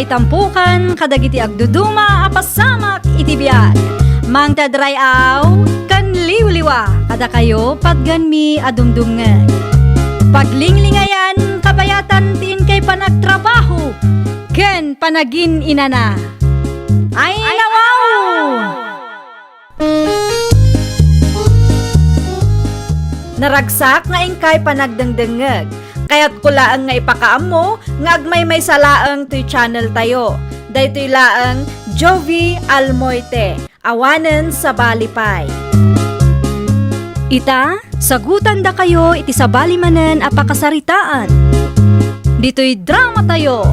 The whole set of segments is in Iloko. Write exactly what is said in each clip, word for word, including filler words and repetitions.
Itampukan kadagiti agduduma a pasamak iti biag. Mangted ray-aw ken liwliwa kadakayo patgenmi a dumdumngeg. Paglinglingayan kabayatan ti inkay panagtrabaho ken panagin-inana. Ay, nawaw! Naragsak nga inkay panagdengdengngeg. Kayatko laeng nga ipakaammo nga agmaymaysa laeng toy channel tayo. Daytoy laeng Jovie Almoite, awanen sabali pay. Ita, sagutandakayo iti sabali manen a pakasaritaan. Ditoy drama tayo.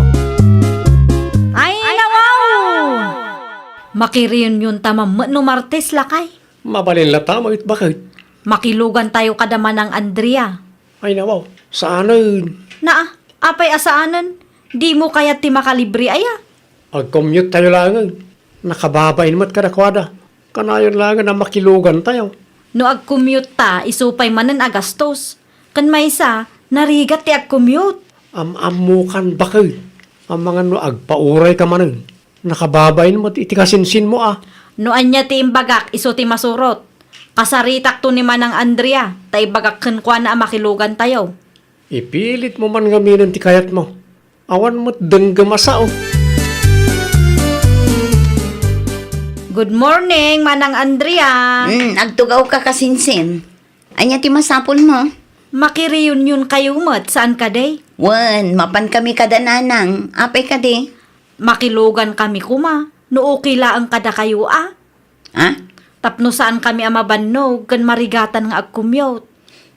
Ay, nawaw! Makireunionta man met no Martes, lakay. Mabalin latta met, baket. Makilugantayo kada Manang Andrea. Ay, nawaw, saanen. Naa, apay a saanen? Dimo kayat ti makalibre aya? Agcommute tayo laengen. Nakababain met kadakuada. Kanayon laengen a makilugantayo. No agcommute ta, isu pay manen a gastos. Ken maysa, narigat ti agcommute. Am-ammokan, baket. Amangan no agpaurayka manen. Nakababain met iti kasinsinmo a. No ania ti imbagak, isu ti masurot. Kasaritakto ni Manang Andrea, ta ibagak kenkuana a makilugantayo. Ipilitmo man ngaminen ti kayatmo. Awan met denggem a sao. Good morning, Manang Andrea. Mm, agtugawka, kasinsin. Ania ti masapulmo? Makireunionkayo met, saan kadi? Wen, mapankami kada nanang. Apay kadi? Makilugankami koma, no okay laeng kadakayo a. Ha? Tapno saankami a mabannog ken marigatan nga agcommute.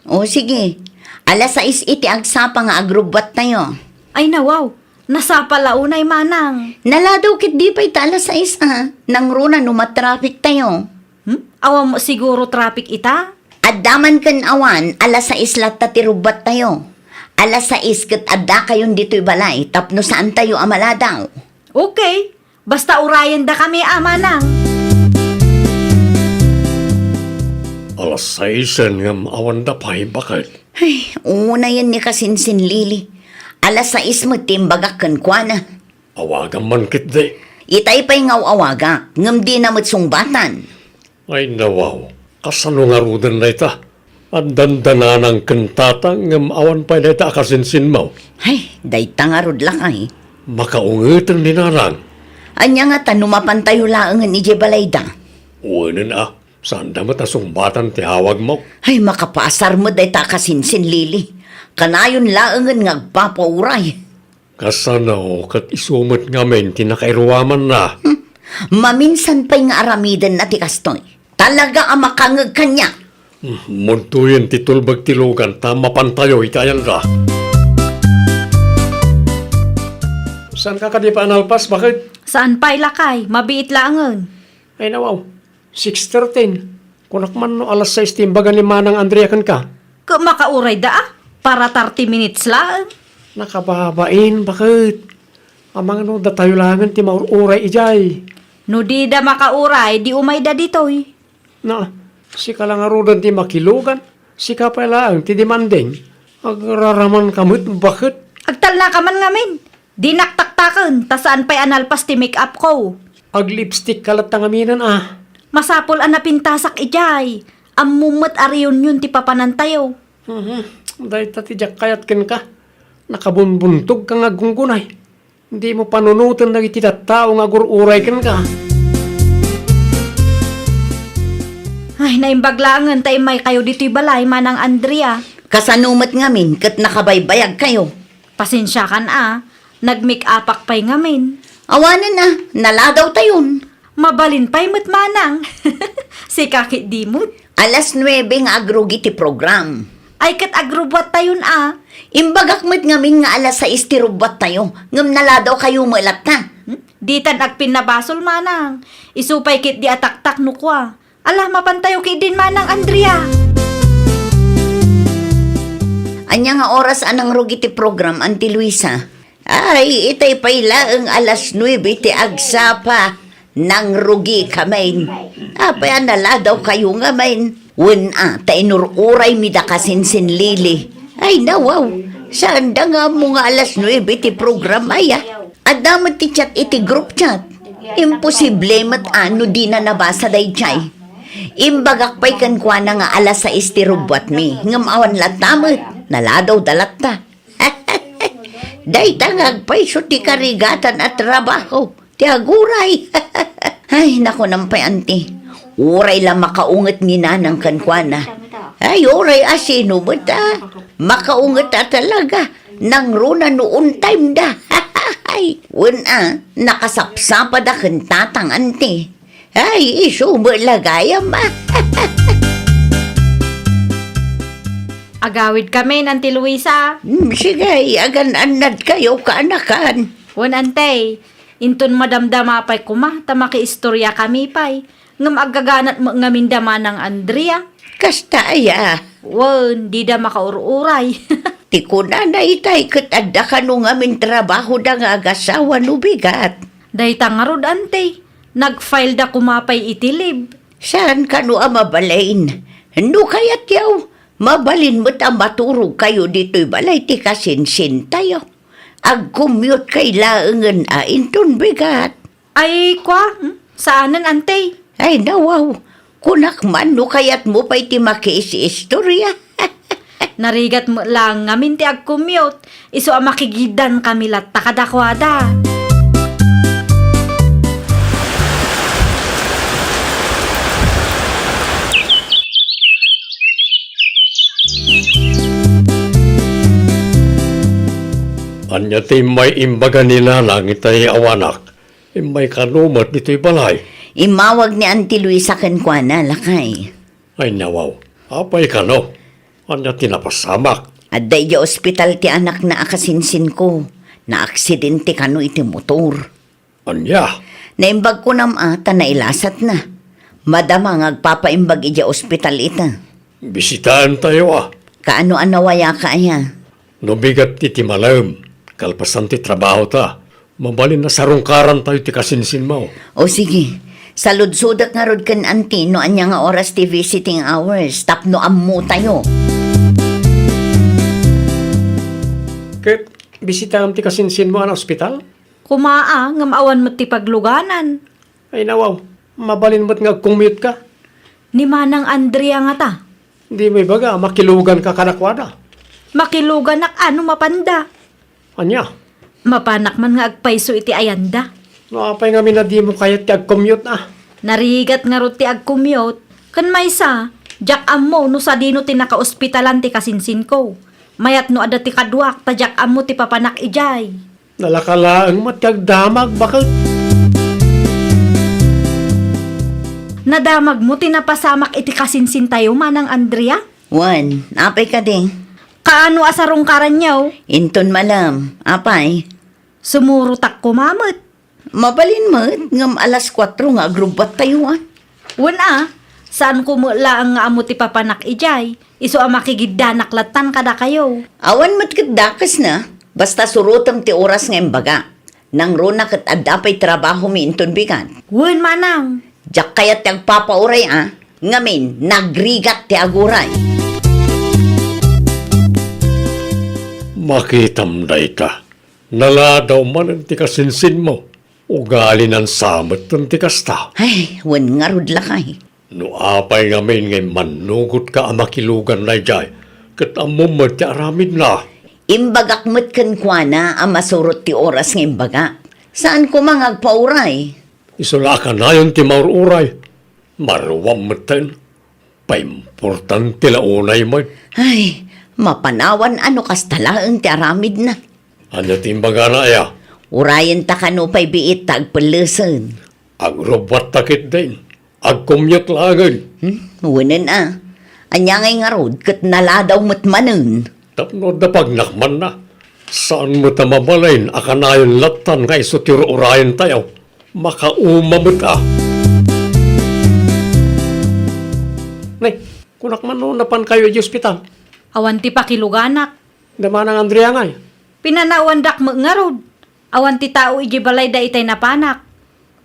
O, sige. Alas sais iti agsapa nga agrubbuattayo. Ay, nawaw. Nasapa la unay, manang. Naladaw ketdi pay ta alas sais a. Nangruna no matraffic tayo. Hmm? Awan mo siguro traffic ita? Adda man ken awan, alas sais latta ti rubbuattayo. Alas sais ket addakayon ditoy balay tapno saantayo a maladaw. Okay. Basta urayendakami a, manang. Alas saisen ngem awanda pay, baket. Ay, unayen ni kasinsin Lily. Alas sais met ti imbagak kenkuana. Awagam man ketdi. Itay pay nga aw-awagak, ngem dina met sungbatan. Ay, nawaw, kasano ngaruden dayta? Addan da nanang ken tatang ngem awan pay dayta a kasinsinmo. Ay, dayta ngarud, lakay. Makaungeten ni nanang. Ania ngata no mapantayo laengen idiay balayda? Wen a, saanda met a sungbatan ti awagmo. Ay, makapaasar met dayta a kasinsin Lily. Kanayon laengen nga agpapauray. Kasano ket isu met ngamin ti nakairuamanna? Hmm. Maminsan pay nga aramidenna ti kastoy. Talaga a makangeg kaniak. Hmm, mudtoyen ti tulbek ti lugan ta mapantayo iti ayanda. Saanka kadi pay a nalpas, baket? Saan pay, lakay, mabiit laengen. Ay, nawaw. Six thirteen. Kunak man no alas sais ti imbaga ni Manang Andrea kenka. Ket makaurayda a, para thirty minutes laeng. Nakababain, baket. Amangan no datayo laengen ti maur-uray idiay. No dida makauray, di umayda ditoy. Na, sika la ngaruden ti makilugan, sika pay laeng ti demanding. Agraramanka met, baket. Agtalnaka man ngamin. Dinak taktaken, ta saan pay a nalpas ti make-up ko. Ag-lipstick ka latta ngaminen a. Masapul a napintasak idiay. Ammom met a reunion ti papanantayo. Mhm. Dayta ti diak kayat kenka. Nakabunbuntogka nga aggunggunay. Dimo panunoten dagiti tattao nga agur-uray kenka. Ay, naimbag laengen ta immaykayo ditoy balay, Manang Andrea. Kasano met ngamin ket nakabaybayagkayo? Pasensiakan a, nag-make-upak pay ngamin. Awanen a, naladawtayon. Mabalin pay met, manang. Sika ketdi met. Alas nuebe nga agrugi ti program. Ay, ket agrubbuattayon a. Imbagak met ngamin nga alas sais ti rubbuattayo, ngem naladawkayo met latta. Hmm? Ditan agpinnabasol, manang. Isu pay ketdi a taktak no kua. Ala, mapantayo ketdin, Manang Andrea. Ania nga oras a nangrugi ti program, Auntie Luisa? Ay, itay pay laeng alas nuebe ti agsapa. Nangrugikamin. Apay a naladawkayo ngamin? Wen a, ta inur-uraymi da kasinsin Lily. Ay, nawaw. Saanda nga ammo nga alas nuebe ti program aya? Adda met ti chat iti group chat. Imposible met a no dina nabasa daydiay. Imbagak pay kenkuana nga alas sais ti rubbuatmi, ngem awan latta met, naladawda latta. Dayta nga agpayso ti karigatan a trabaho ti aguray. Ay, nakunam pay, anti. Uray la makaunget ni Nanang kenkuana. Ay, uray a sino met a makaunget a talaga. Nangruna no on time da. Ay, wen a, nakasapsapada ken tatang, anti. Ay, isu met la gayam. Agawidkamin, Anti Luisa. Hmm, sige, agan-annadkayo, kaanakan. Wen, Anti, inton madamdama pay koma ta makiistoriakami pay, ngem aggaganat met ngamin da Manang Andrea. Kasta aya? Wen, dida makaur-uray. Ti kunana itay ket adda kano ngamin trabahoda nga agasawa no bigat. Dayta ngarud, Anti, nag-file da koma pay iti leave. Saan kano a mabalin? No kayatyo, mabalin met a maturogkayo ditoy balay ti kasinsintayo. Agcommute kay laengen a inton bigat. Ay, kua, hmm? Saanen, Anti? Ay, nawaw. Kunak man no kayatmo pay ti makiis-istoria. Narigat met laeng ngamin ti agcommute, isu a makigiddankami latta kadakuada. Ania ti immay imbaga ni Nanang itay awanak? Immay kano met ditoy balay? Immawag ni Auntie Luisa kenkuana, lakay. Ay, nawaw. Apay kano? Ania ti napasamak? Adda idiay ospital ti anakna a kasinsinko. Naaksidente kano iti motor. Ania? Naimbag kunam a ta nailasatna. Madama nga agpapaimbag idiay ospital ita. Bisitaentayo a. Kaano a nawayaka aya? No bigat ti timalem, kalpasan ti trabahota, mabalin a sarungkarantayo ti kasinsinmo. O sige, saludsodek ngarud ken Auntie no ania nga oras ti visiting hours tapno ammotayo. Ket bisitaam ti kasinsinmo a naospital? Koma a, ngem awan met ti pagluganan. Ay nawaw, mabalin met nga agcommute ka. Ni Manang Andrea ngata? Dimo ibaga a makiluganka kadakuada. Makiluganak a no mapanda. Ania? Mapanak man nga agpayso iti ayanda. No apay ngamin a dimo kayat ti agcommute a? Narigat ngarud ti agcommute. Ken maysa, diak ammo no sadino ti nakaospitalan ti kasinsinko. Mayat no adda ti kaduak ta diak ammo ti papanak idiay. Nalaka laeng met ti agdamag, baket. Nadamagmo ti napasamak iti kasinsintayo, Manang Andrea? Wen, apay kadi? Kaano a sarungkaranyo? Inton malem, apay? Sumurotak koma met. Mabalin met, ngem alas kuatro nga agrubbuattayo, a. Wen a, saanko met laeng nga ammo ti papanak idiay, isu a makigiddanak lattan kadakayo. Awan met ket dakesna, basta surotem ti oras nga imbaga. Nangruna ket adda pay trabahomi inton bigat. Wen, manang. Diak kayat ti agpapauray a, ngamin, nagrigat ti aguray. Makitam dayta. Naladaw manen ti kasinsinmo. Ugalinan sa metten ti kasta. Ay, wen ngarud, lakay. No apay ngamin nga immannugotka a makilugan daydiay, ket ammom met ti aramidna. Imbagak met kenkuana a masurot ti oras nga imbaga. Saan koma nga agpauray? Isu la a kanayon ti maur-uray. Maruam metten. Paimportante la unay met. Ay, mapanawan a no kasta laeng ti aramidna. Ania ti imbagana aya? Urayenta kano pay biit ta agpellesen. Agrubbuatta ketdin. Agcommute laengen. Hmm? Wenen a. Ania ngay ngarud ket naladaw met manen. Tapno adda pagnakmanna. Saan met a mabalin a kanayon lattan nga isu ti ur-urayentayo. Makauma met a. Nay, kunak man no napankayo idiay ospital? Awan ti pakiluganak. Da Manang Andrea ngay? Pinanawandak met ngarud. Awan ti tao idiay balayda itay napanak.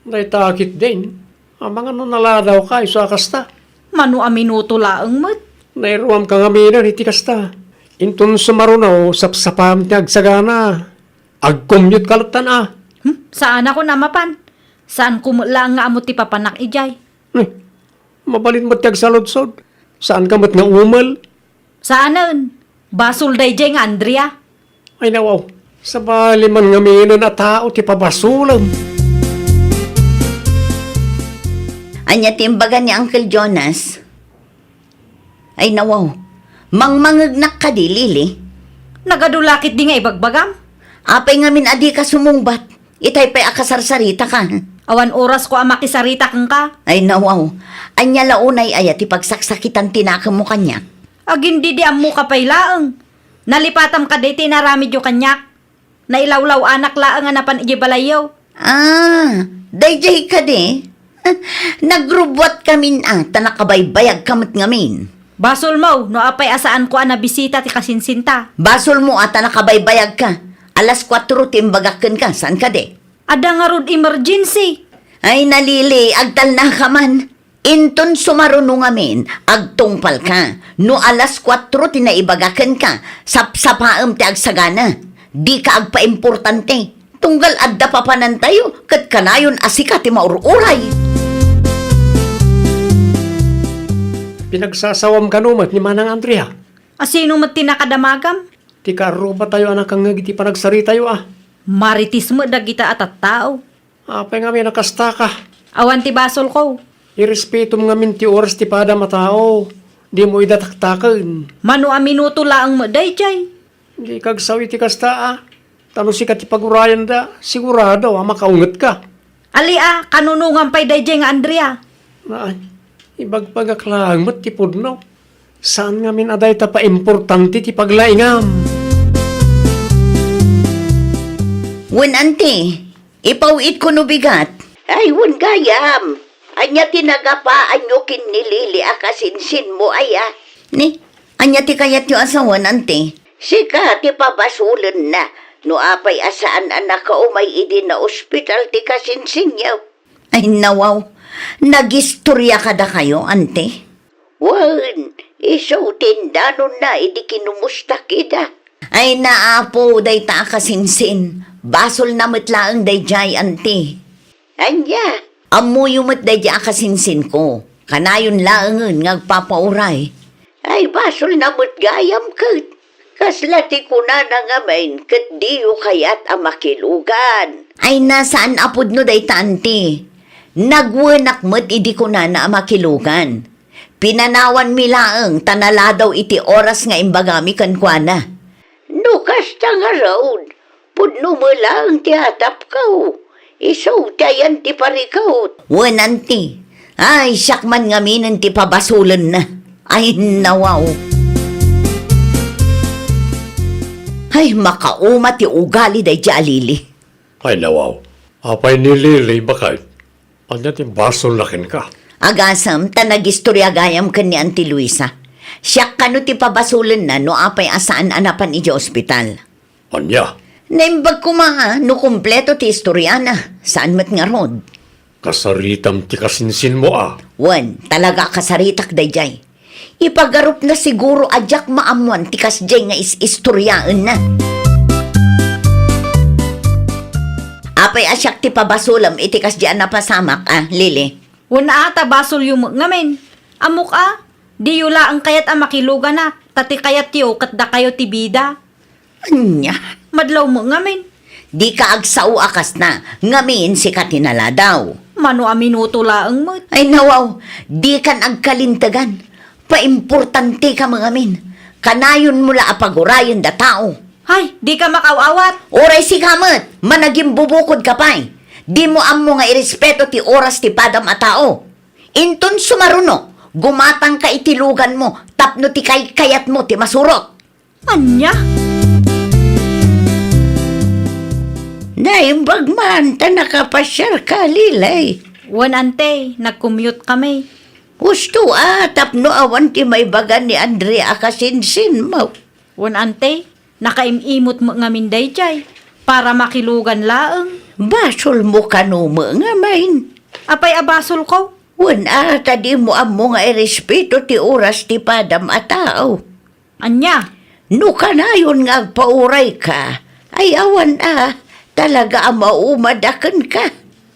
Dayta ketdin, amangan no naladawka isu a kasta. Mano a minuto laeng met. Nairuamka ngaminen iti kasta. Inton sumaruno, sapsapam ti agsagana. Agcommute ka lattan a. Hmm? Saanakon a mapan. Saanko met laeng nga ammo ti papanak idiay. Eh, mabalin met ti agsaludsod. Saanka met nga umel. Saanen. Basol daydiay nga Andrea. Ay, nawaw. Sabali man ngaminen a tao ti pabasolem. Ania ti imbaga ni Uncle Jonas? Ay, nawaw. Mangmangegnak kadi, Lily? Nagadu la ketdi nga ibagbagam. Apay ngamin a dika sumungbat? Itay pay a kasarsaritaka. Awan orasko a makisarita kenka. Ay, nawaw. Ania la unay aya ti pagsaksakitan ti nakemmo kaniak? Agin didi ammoka pay laeng. Nalipatam kadi ti inaramidyo kaniak. Nailawlaw-anak laeng a napan idiay balayyo. Ah, daydiay kadi? Nagrubuat kamin a, ta nakabaybayagka met ngamin. Basolmo no apay a saanko a nabisita ti kasinsinta. Basolmo a ta nakabaybayagka. Alas kuatro ti imbagak kenka, saan kadi? Adda ngarud emergency. Ay, na Lily, agtalnaka man. Inton sumaruno ngamin, agtungpalka. No alas kuatro ti naibaga kenka, sapsapaem ti agsagana. Dika agpaimportante. Tunggal adda papanantayo, ket kanayon a sika ti maur-uray. Pinagsasawam kano met ni Manang Andrea? A sino met ti nakadamagam? Ti kaarrubatayo a nakangngeg iti panagsaritayo a. Marites met dagita a tattao. Apay ngamin a kastaka? Awan ti basolko. Irespetom ngamin ti oras ti padam a tao. Dimo ida taktaken. Mano a minuto laeng met daydiay. Dika agsao iti kasta a. Ta no sika ti pagurayanda, sigurado a makaungetka. Ali a, kanunongan pay daydiay nga Andrea. Ay, ibagbagak laeng met ti pudno. Saan ngamin a dayta paimportante ti paglaingam. Wen, anti, ipaw-itko no bigat. Ay, wen gayam. Ania ti nagapaanyo ken ni Lily a kasinsinmo aya? Ni, ania ti kayatyo a sawen, anti? Sika ti pabasolenna no apay a saan a nakaumay idi naospital ti kasinsinyo. Ay, nawaw. Nagistoria kadakayo, anti? Wen, isu ti indanonna idi kinumusta ida. Ay, naapo, dayta a kasinsin. Basolna met laeng daydiay, anti. Ania? Ammoyo met daydiay a kasinsinko. Kanayon laengen nga agpapauray. Ay, basolna met gayam ket. Kasla ti kunana ngamin ket diyo kayat a makilugan. Ay, na, saan a pudno dayta, anti. Nagwenak met idi kunana a makilugan. Pinanawanmi laeng ta naladaw iti oras nga imbagami kenkuana. No kasta ngarud, pudno met laeng ti atapko. Isu ti ayan ti parikut. Wen, anti. Ay, siak man ngaminen ti pabasolenna. Ay, nawaw. Ay, makauma ti ugali daydiay a Lily. Ay, nawaw. Apay ni Lily, baket? Ania ti basolna kenka? Agasem, ta nagistoria gayam ken ni Auntie Luisa. Siak kano ti pabasolenna no apay a saan a napan idiay ospital. Ania? Naimbag koma a no kumpleto ti istoriana. Saan met ngarud? Kasaritam ti kasinsinmo a. Wen, talaga a kasaritak daydiay. Ipagarupna siguro a diak maammoan ti kasdiay nga is-istoriaenna. Apay a siak ti pabasolem iti kasdiay a napasamak a, Lily? Wen a, ta basolyo met ngamin. Ammok a, diyo laeng kayat a makiluganak, ta ti kayatyo ket dakayo ti bida. Ania? Madlawmo ngamin. Dika agsao a kasna, ngamin sika ti naladaw. Mano a minuto laeng met. Ay, nawaw, dikan agkalintegan. Paimportanteka met ngamin. Kanayonmo la a pagurayen da tao. Ay, dika makaaw-awat. Uray sika met, managimbubukodka pay. Dimo ammo nga irespeto ti oras ti padam a tao. Inton sumaruno, gumatangka iti luganmo tapno ti kaykayatmo ti masurot. Ania? Naimbag man ta nakapasiarka, Lily. Wen, ante, nag-commute kami. Husto a, tapno awan ti maibaga ni Andrea a kasinsinmo. Wen, ante, nakaim-imot met ngamin daydiay, para makilugan laeng. Basolmo kano met ngamin. Apay a basolko? Wen a, ta dimo ammo nga irespeto ti oras ti padam a tao. Ania? No kanayon nga agpaurayka, ay awan a, Talaga a maumad a kenka.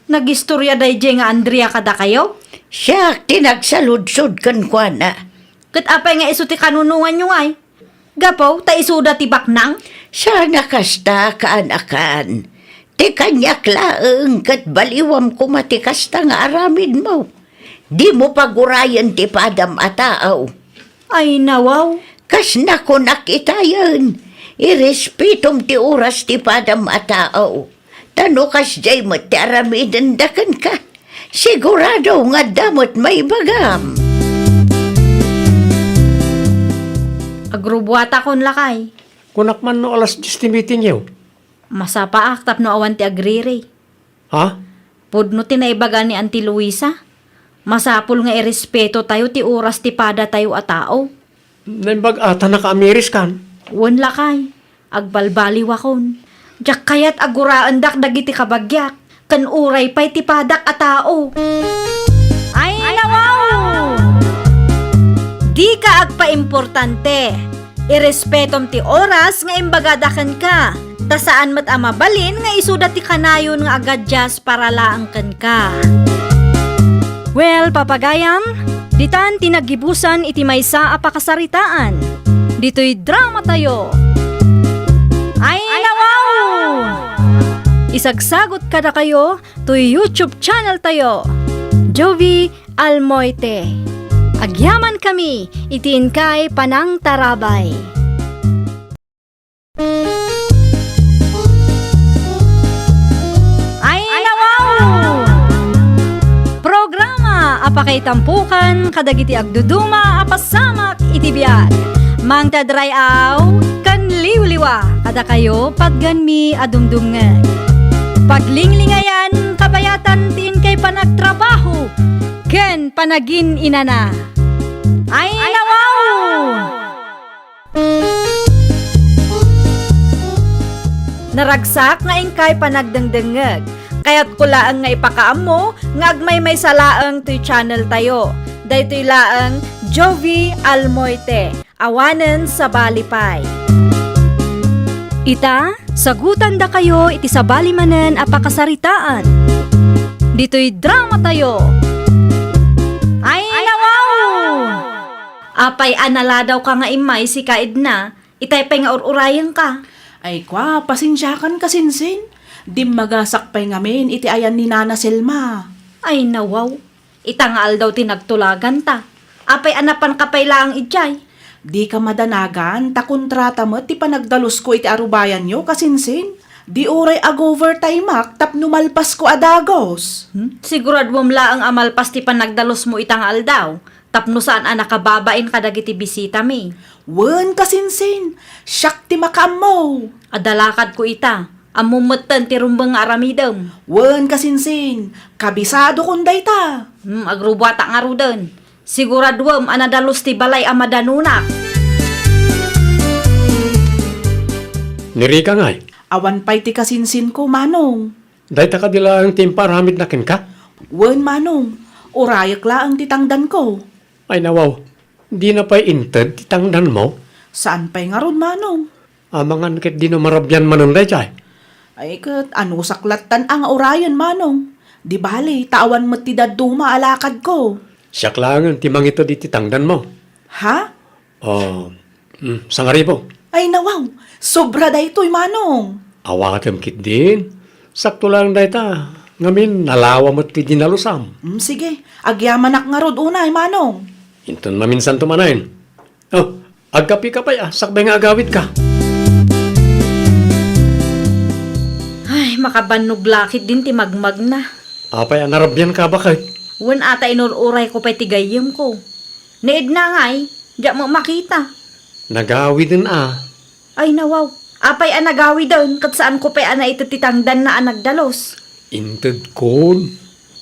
Nagistorya daydiay nga Andrea kadakayo? Siak ti nagsaludsod kenkuana. Ket apay nga isu ti kanunonganyo ngay? Gapu ta isuda ti baknang? Saan a kasta, kaanakan. Ti kaniak laeng ket baliwam koma ti kasta nga aramidmo. Dimo pagurayen ti padam a tao. Ay, nawaw. Kas nakunak itayen, irespetom ti oras ti padam a tao. Ta no kasdiay met ti aramidenda kenka, sigurado nga adda met maibagam. Agrubuatakon, lakay. Kunak man no alas dies ti meetingyo. Masapaak tapno awan ti agriri. Ha? Pudno ti naibaga ni Auntie Luisa. Masapul nga irespetotayo ti oras ti padatayo a tao. Naimbag a ta nakaamiris kan? Wen, lakay. Agbalbaliwakon. Diak kayat a guraendak dagiti kabagiak, ken uray pay ti padak a tao. Ay, nawaw! Dika agpaimportante. Irespetom ti oras nga imbagada kenka, ta saan met a mabalin nga isuda ti kanayon nga agadias para laeng kenka. Well, papagayam, ditan ti naggibusan iti maysa a pakasaritaan. Ditoy dramatayo. Ay, nawaw! Isagsagot kadakayo toy YouTube channel tayo, Jovie Almoite. Agyamankami iti inkay panangtarabay. Ay, nawaw! Programa a pakaitampukan kadagiti agduduma a pasamak iti biag. Mangted ray-aw ken liwliwa kadakayo patgenmi a dumdumngeg. Paglinglingayan, kabayatan ti inkay panagtrabaho ken panagin-inana. Ay, nawaw! Naragsak nga inkay panagdengdengngeg. Kayatko laeng nga ipakaammo nga agmaymaysa laeng toy channel tayo. Daytoy laeng Jovie Almoite, awanen sabali pay. Ita, sagutandakayo iti sabali manen a pakasaritaan. Ditoy dramatayo. Ay, nawaw! Apay a naladawka nga immay, sika Edna, itay pay nga ur-urayenka. Ay, kua, pasensiakan, kasinsin. Dimmagasak pay ngamin iti ayan ni Nana Selma. Ay, nawaw. Ita nga aldaw ti nagtulaganta. Apay a napanka pay laeng idiay? Dika madanagan, ta kontrata met ti panagdalusko iti arubayanyo, kasinsin. Di uray ag-overtimeak tapno malpasko a dagus. Hmm? Siguraduem laeng a malpas ti panagdalusmo ita nga aldaw. Tapno saan a nakababain kadagiti bisitami. Wen, kasinsin, siak ti makaammo. Adda lakadko ita. Ammom metten ti rumbeng nga aramidem. Wen, kasinsin, kabisadokon dayta. Hmm, agrubuatak ngaruden. Siguraduem a nadalus ti balay a madanonak. Ni Rica ngay? Awan pay ti kasinsinko, Manong. Dayta kadi laeng ti impaaramidna kenka? Wen, Manong. Urayek laeng ti tangdanko. Ay, nawaw. Dina pay inted ti tangdanmo? Saan pay ngarud, Manong. Amangan ket dino marabian manen daydiay? Ay, ket anusak lattan a nga urayen, Manong. Di bale, ta awan met ti dadduma a lakadko. Siak laengen ti mangited iti tangdanmo. Ha? Oh, mm, sangaribu. Ay, nawaw, sobra daytoy, Manong. Awatem ketdin. Sakto laeng dayta. Ngamin, nalawa met ti dinalusam. Mm, sige, agyamanak ngarud unay, Manong. Inton maminsanto manen. Oh, agkapika pay a, sakbay nga agawidka. Ay, makabannog la ketdin ti magmagna. Apay a narabianka, baket? Wen a ta inur-urayko pay ti gayyemko. Ni Edna ngay, diak met makita. Nagawiden a. Ay, nawaw. Apay a nagawiden, ket saanko pay a naited ti tangdanna a nagdalus. Intedkon.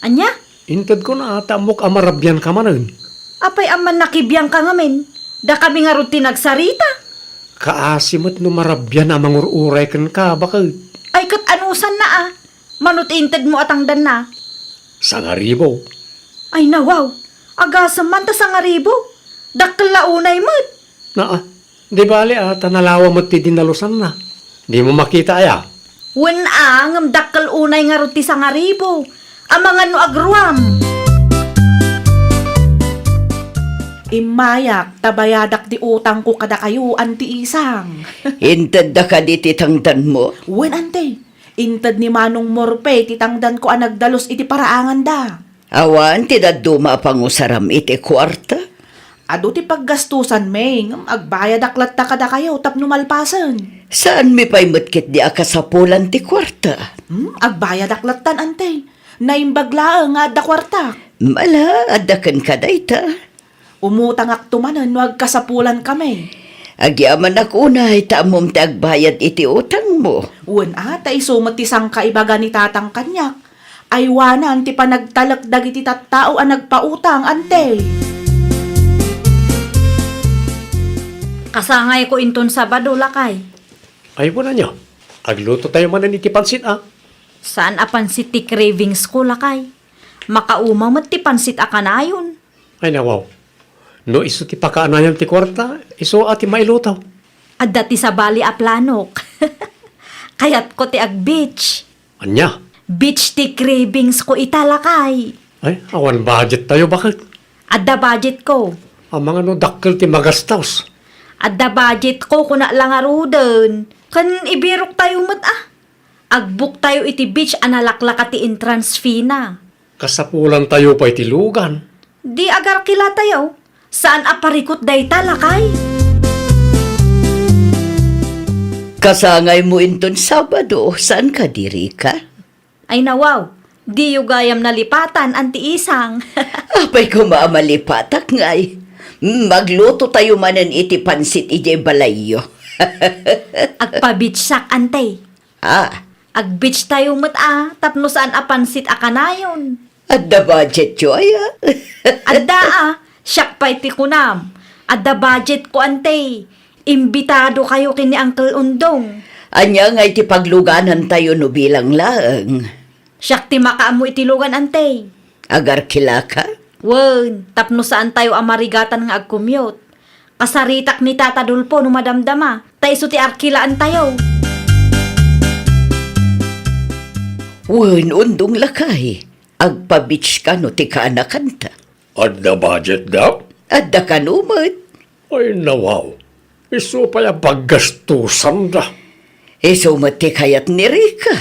Ania? Intedkon a, ta ammok a marabianka manen. Apay a mannakibiangka ngamin? Dakami ngarud ti nagsarita. Kaasi met no marabian a mangur-uray kenka, baket. Ay, ket anusanna a? Mano ti intedmo a tangdanna? Sangaribu. Ay, nawaw. Agasem man ta sangaribu. Dakkel la unay met. Naa, di bale a, ta nalawa met ti dinalusanna. Dimo makita aya? Wen a, ngem dakkel unay ngarud ti sangaribu. Amangan no agruam. Immayak, ta bayadak ti utangko kadakayo, Anti Isang. Intedda kadi ti tangdanmo? Wen, Ante. Inted ni Manong Morpe ti tangdanko a nagdalus iti paraanganda. Awan ti dadduma a pangusaram iti kuarta? Adu ti paggastusan, May, ngem agbayadak latta kadakayo tapno malpasen. Saanmi pay met ketdi a kasapulan ti kuarta? Hmm, agbayadak lattan, Ante. Naimbag laeng nga adda kuartak. Mala, adda kenka dayta. Umutangakto manen no agkasapulan kami. Agyamanak unay ta ammom ti agbayad iti utangmo. Wen a, ta isu met ti sangkaibaga ni tatang kaniak. Aywanan ti panagtalek dagiti tattao a nagpautang, Ante. Kasangayko inton Sabado, lakay. Ay, wen ania, agluto tayo manen iti pansit, a? Saan a pansit ti cravings ko, lakay. Makauma met ti pansit a kanayon. Ay, nawaw. No isu ti pakaanayan ti kuarta, isu a ti mailuto. Adda ti sabali a planok. Kayatko ti ag-beach. Ania? Beach ti cravings ko ita, lakay. Ay, awan budget tayo, baket? Adda budget ko. Amangan no dakkel ti magastos? Adda budget ko, kuna la ngaruden. Ken ibirok tayo met, a. Agbuk tayo iti beach a nalaklaka ti entrance fee na. Kasapulan tayo pay ti lugan. Di agarkila tayo. Saan a parikut dayta, lakay? Kasangaymo inton Sabado, saan kadi, Rika? Ay nawaw, diyo gayam nalipatan, Anti Isang. Apay koma a malipatak ngay. Magluto tayo manen iti pansit idiay balayyo. Agpabeachsak, Ante. Ah. Ag-beach tayo met a, tapno saan a pansit a kanayon. Adda budgetyo aya? Adda a, siak pay ti kunam. Adda budget ko, Ante. Imbitado kayo ken ni Uncle Undong. Ania ngay ti pagluganan tayo no bilang laeng? Siak ti makaammo iti lugan, Ante. Agarkilaka? Wen, tapno saan tayo a marigatan nga ag-commute. Kasaritak ni Tata Dolfo no madamdama, ta isu ti arkilaan tayo. Wen, Undong lakay, agpa-beach kano ti kaanakanta? Adda budget da? Adda kano met. Ay, nawaw. Isu pay a paggastusanda. Isu met ti kayat ni Rika.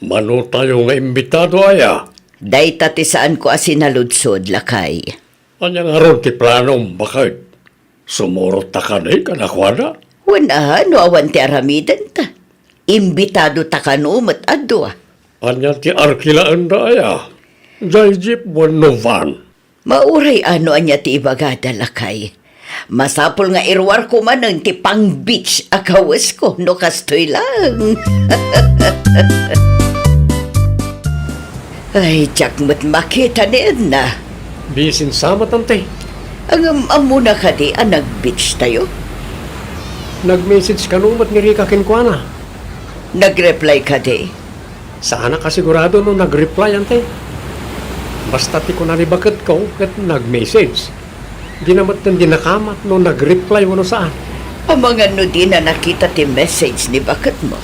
Mano tayo nga imbitado aya? Dayta ti saanko a sinaludsod, lakay. Ania ngarud ti planom, baket? Sumurot ta kadi kadakuada? Wen a, no awan ti aramidenta. Imbitado ta kano met a dua. Ania ti arkilaenda aya? Jay jeep wenno van? Mauray a no ania ti ibagada, lakay. Masapul nga iruarko manen ti pang-beach a kawesko no kastoy laeng. Ay, diak met makita ni Edna. Bisin sa met, ante. Ngem ammona kadi a nag-beach tayo? Nag-message kano met ni Rika kenkuana. Nag-reply kadi? Saanak a sigurado no nag-reply, ante. Basta ti kuna ni baketko ket nag-message. Dina metten dinakamat no nag-reply wenno saan. Amangan no dina nakita ti message ni baketmo.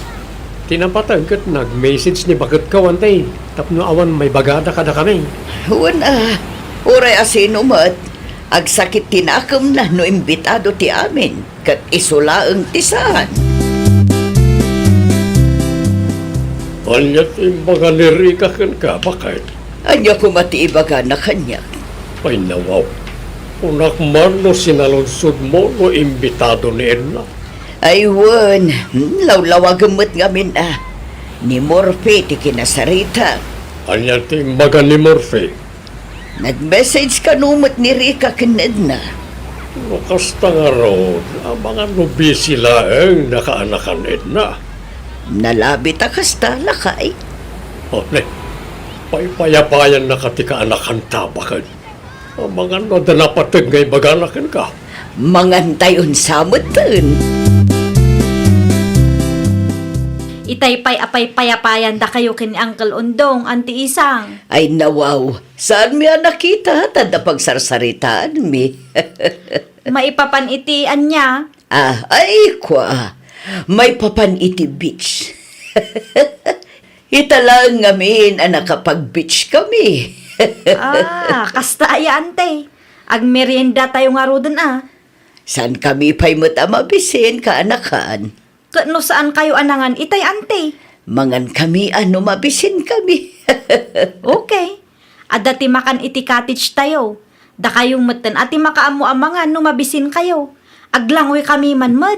Ti napateg ket nag-message ni baketko, ante, tapno awan maibagada kadakami. Wen a, uray a sino met, agsakit ti nakemna no imbitado ti amin. Ket isu laeng ti saan. Ania ti imbaga ni Rika kenka, baket? Ania koma ti ibagana kaniak? Ay, nawaw. Kunak man no sinaludsodmo no imbitado ni Edna. Ay, wen. Hmm, lawlawagem met ngamin a. Ni Morphe ti kinasarita. Ania ti imbaga ni Morphe? Nag-message kano met ni Rika ken Edna? No kasta ngarud, amangan no busy laeng nakaanakan Edna. Nalabi ta kasta, lakay. O, ne, paypayapayannaka ti kaanakanta, baket? Amangan no adda napateg nga ibagana kenka. Mangantayon sa metten. Itay pay a paypayapayandakayo ken ni Uncle Undong, Auntie Isang. Ay, nawaw. Saanmi a nakita, ta adda pagsarsaritaanmi. Maipapan iti ania? Ah, ay, kua. Maipapan iti beach. Ita laeng ngamin a nakapag-beach kami. Ah, kasta aya, ante. Agmeriendatayo ngaruden a. Saan kami pay met a mabisin, kaanakan? Ket no saan kayo a nangan itay, ante? Mangan kami a no mabisin kami. Okay. Adda ti makan iti cottage tayo. Dakayo metten a ti makaammo a mangan no mabisin kayo. Aglangoy kami man met.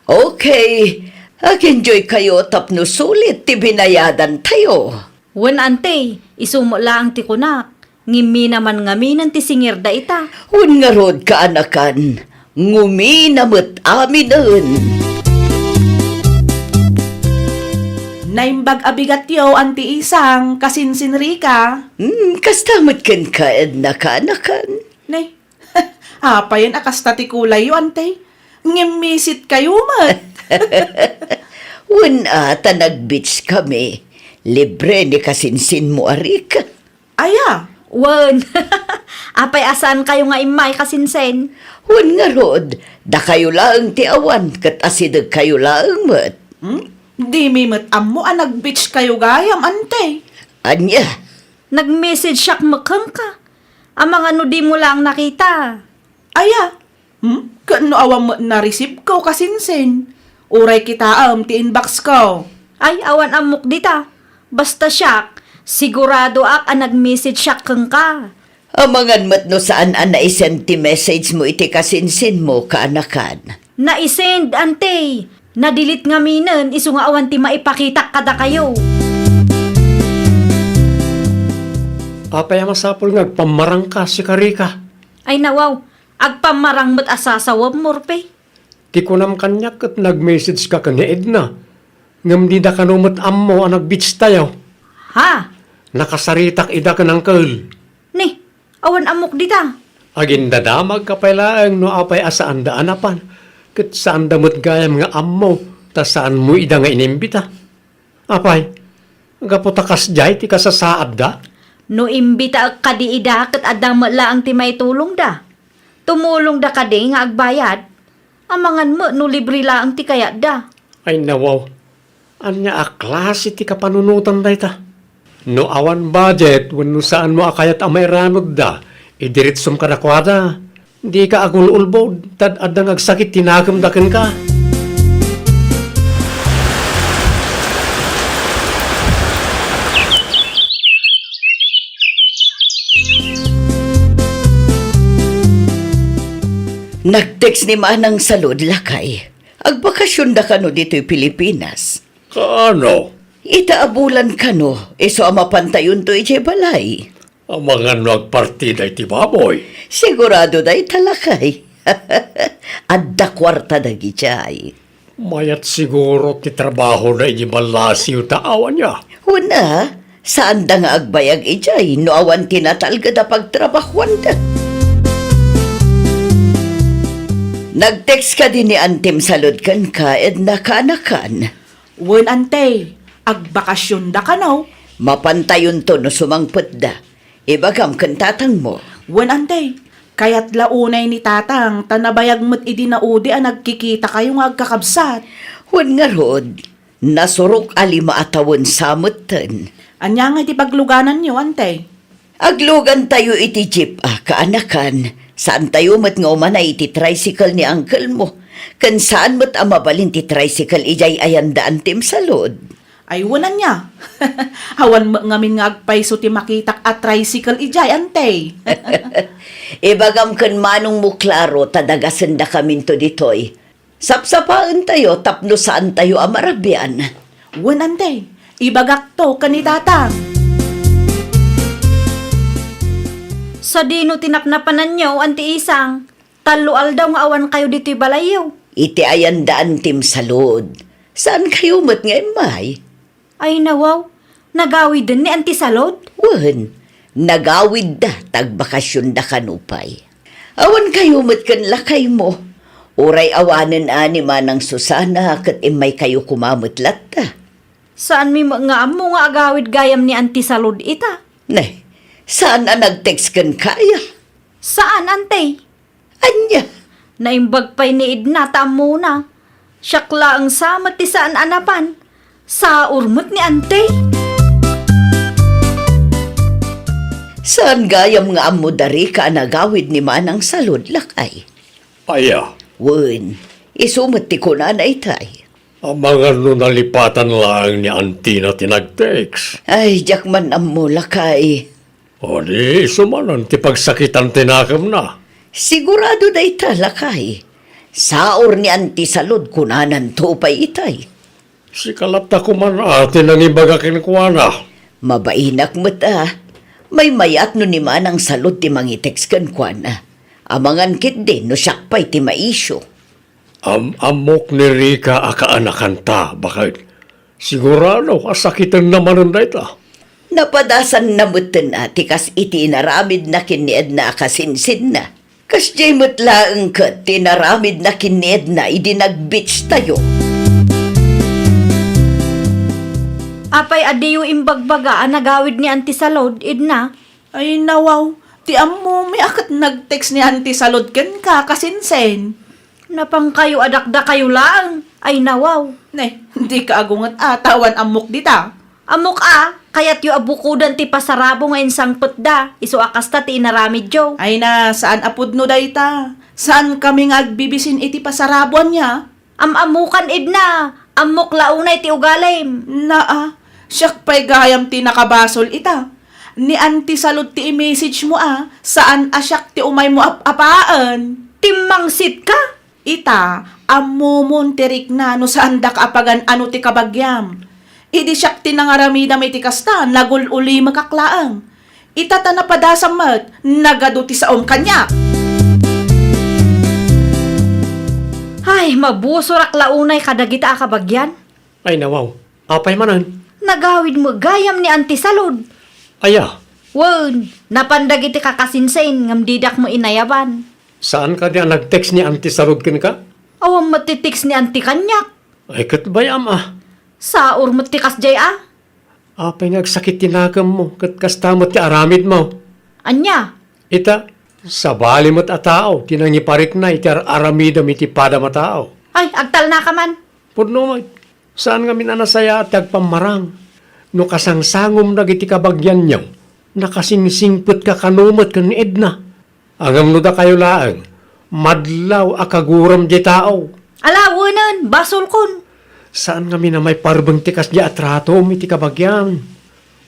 Okay. Ag-enjoy kayo tapno sulit ti binayadan tayo. Wen, ante, isu met laeng ti kunak. Ngimmi naman ngaminen ti singirda ita. Wen ngarud, kaanakan, ngumina met aminen. Naimbag a bigatyo, Anti Isang, kasinsin Rika. Hmm, kasta met kenka, Edna, kaanakan. Nay, apayen a kasta ti kulayyo, Ante? Ngimmisit kayo met. Wen a, ta nag-beach kami. Libre ni kasinsinmo a Rika. Aya? Wen. Apay a saan kayo nga immay, kasinsin? Wen ngarud, dakayo laeng ti awan, ket asideg kayo laeng met. Hmm? Dimi met ammo a nag-beach kayo gayam, ante. Ania? Nag-message siak met kenka. Amangan no dimo laeng nakita. Aya? Hmm? Ket no awan met na-receive ko, kasinsin? Uray kitaem ti inbox ko. Ay, awan ammok dita. Basta siak, siguradoak a nag-message siak kenka. Amangan met no saan a naisend ti message mo iti kasinsin mo, kaanakan. Naisend, ante. Nadilit ngaminen isu nga awan ti maipakitak kadakayo. Apay a masapul nga agpammarangka, sika Rika? Ay, nawaw. Agpammarang met a sasawem, Morpe. Ti kunam kaniak ket nag-message ka ken ni Edna, ngem dida kano met ammo a nag-beach tayo. Ha? Nakasaritak ida ken uncle. Ni, awan ammok dita. Agindadamagka pay laeng no apay a saanda a napan, ket saanda met gayam nga ammo ta saanmo ida nga inimbita. Apay, gapu ta kasdiay ti kasasaadda? No imbitaek kadi ida ket adda met laeng ti maitulongda. Tumulongda kadi nga agbayad? Amangan met no libre laeng ti kayatda. Ay nawaw, ania a klase ti kapanunotan dayta? No awan budget wenno saanmo a kayat a mairanudda, idiritsom kadakuada. Dika agul-ulbod, ta adda nga agsakit ti nakemda kenka. Nag-text ni Manang Salud, lakay. Agbakasionda kano ditoy Pilipinas? Kaano? Ita a bulan kano, isu a mapantayonto idiay balay. Amangan no agpartida iti baboy. Sigurado dayta, lakay. Adda kuarta dagidiay. Mayat siguro ti trabahoda idiay ballasiw ta awan ya. Wen a, saanda nga agbayag idiay no awan ti natalged a pagtrabahoanda. Nag-text kadi ni Antim Salud kenka, Edna, kaanakan? Wen, ante, agbakasionda kano? Mapantayonto no sumangpetda. Ibagam ken tatangmo. Wen, ante, kayat la unay ni tatang ta nabayag met idi naudi a nagkikitakayo nga agkakabsat. Wen ngarud, nasurok a lima a tawen sa metten. Ania ngay ti paglugananyo, ante? Aglugantayo iti jeep a kaanakan. Saantayo met nga umanay iti tricycle ni uncle mo. Ken saan met a mabalin ti tricycle idiay ayanda Antim Salud. Ay, wen ania? Awan met ngamin nga agpayso ti makitak a tricycle idiay, ante. Ibagam ken manongmo, Claro, ta dagasendakaminto ditoy. Sapsapaentayo tapno saantayo a marabian. Wen, ante, ibagakto ken ni tatang. Sadino ti napnapananyo, Anti Isang? Tallo aldaw nga awan kayo ditoy balayyo. Iti ayanda Antim Salud. Saan kayo met nga immay? Ay, nawaw. Nagawiden ni Anti Salud? Wen, nagawidda ta agbakasionda kano pay. Awan kayo met ken lakaymo. Uray awanen a ni Manang Susana ket immay kayo koma met latta. Saanmi met nga ammo nga agawid gayam ni Anti Salud ita? Ne, saan a nag-text kenka aya? Saan, ante? Ania? Naimbag pay ni Edna ta ammona. Siak laeng sa met ti saan a napan. Saur met ni Auntie. Saan gayam nga ammo da Rica a nagawid ni Manang Salud, lakay? Aya? Wen, isu met ti kunana itay. Amangan no nalipatan laeng ni Auntie na ti nag-text. Ay, diak man ammo, lakay. O di, isu manen ti pagsakitan ti nakemna. Sigurado dayta, lakay. Saur ni Auntie Salud kunananto pay itay. Sika latta koman a ti nangibaga kenkuana. Mabainak met a. Maymayat no ni Manang Salud ti mangitext kenkuana. Amangan ketdi no siak pay ti maisyu. Am-ammok ni Rica a kaanakanta, baket. Sigurado a sakitenna manen dayta. Napadasanna metten a ti kas iti inaramidna ken ni Edna a kasinsinna. Kasdiay met laeng ket ti inaramidna ken ni Edna idi nag-beach tayo. Apay a diyo imbagbaga a nagawid ni Auntie Salud, Edna? Ay, nawaw. Ti ammomi a ket nag-text ni Auntie Salud kenka, kasinsin. Napankayo a dakdakayo laeng. Ay, nawaw. Ne, dika agunget a, ta awan ammok dita. Ammok a, kayatyo a bukodan ti pasarabo nga insangpetda, isu a kasta ti inaramidyo. Ay na, saan a pudno dayta. Saankami nga agbibisin iti pasaraboanna. Am-ammokan, Edna, ammok la unay ti ugalim. Naa, siak pay gayam ti nakabasol ita. Ni Auntie Salud ti i-message mo a, saan a siak ti umaymo ap-apaen. Timmangsit ka? Ita, ammomon ti rikna no saandak a pagan-ano ti kabagiam. Idi siak ti nangaramidam iti kasta, nagul-ulimekak laeng. Ita ta napadasam met, nagadu ti saom kaniak. Ay, mabusorak la unay kadagita a kabagian. Ay, nawaw. Apay manen? Nagawid met gayam ni Auntie Salud. Aya? Wen, napan dagiti kakasinsin ngem didak met inayaban. Saan kadi a nag-text ni Auntie Salud kenka? Awan met ti text ni Auntie kaniak. Ay, ket bayam a. Saur met ti kasdiay a. Apay nga agsakit ti nakemmo, ket kasta met ti aramidmo? Ania? Ita, sabali met a tao ti nangiparikna iti ar-aramidem iti padam a tao. Ay, agtalnaka man. Pudno met, saan ngamin a nasayaat ti agpammarang. No kasangsangom dagiti kabagianyo, nakasingsingpetka kano met ken ni Edna. Ngem no dakayo laeng, madlaw a kaguram diay tao. Ala, wenen, basolkon. Saan ngamin a maiparbeng ti kasdiay a tratom iti kabagian.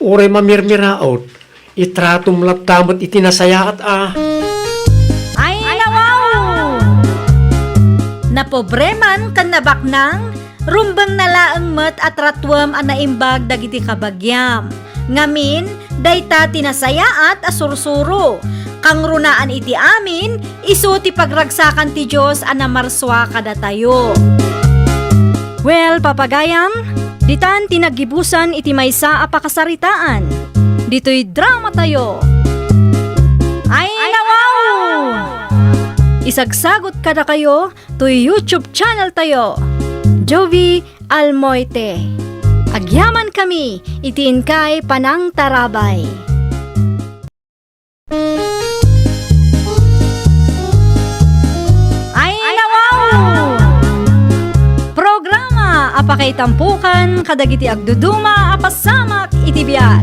Uray mamirmiraot, itratom latta met iti nasayaat a. Ay, nawaw! Napobreman ken nabaknang, rumbengna laeng met a tratuem a naimbag dagiti kabagiam. Ngamin, dayta ti nasayaat a sursuro. Kangrunaan iti amin, isu ti pagragsakan ti Dios a namarsua kadatayo. Well, papagayam, ditan ti naggibusan iti maysa a pakasaritaan. Ditoy dramatayo. Ay, nawaw! Isagsagot kadakayo toy YouTube channel tayo, Jovie Almoite. Agyaman kami iti inkay panangtarabay. Ay, nawaw! Programa a pakaitampokan kadagiti agduduma a pasamak iti biag.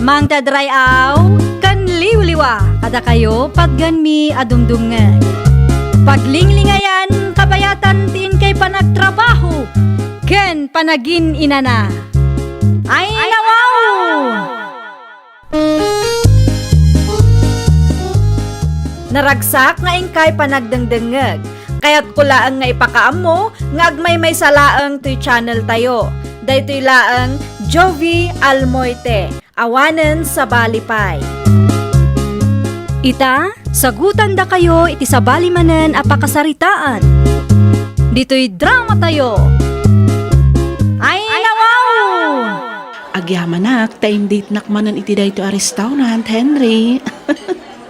Mangted ray-aw ken liwliwa kadakayo patgenmi a dumdumngeg. Paglinglingayan, kabayatan ti inkay panagtrabaho ken panagin-inana. Ay, nawaw! Naragsak nga inkay panagdengdengngeg. Kayatko laeng nga ipakaammo nga agmaymaysa laeng toy channel tayo. Daytoy laeng Jovie Almoite. Awanen sabali pay. Ita, sagutandakayo iti sabali manen a pakasaritaan. Ditoy dramatayo. Ay, nawaw! Agyamanak ta inditnak manen iti daytoy a restaurant, Henry.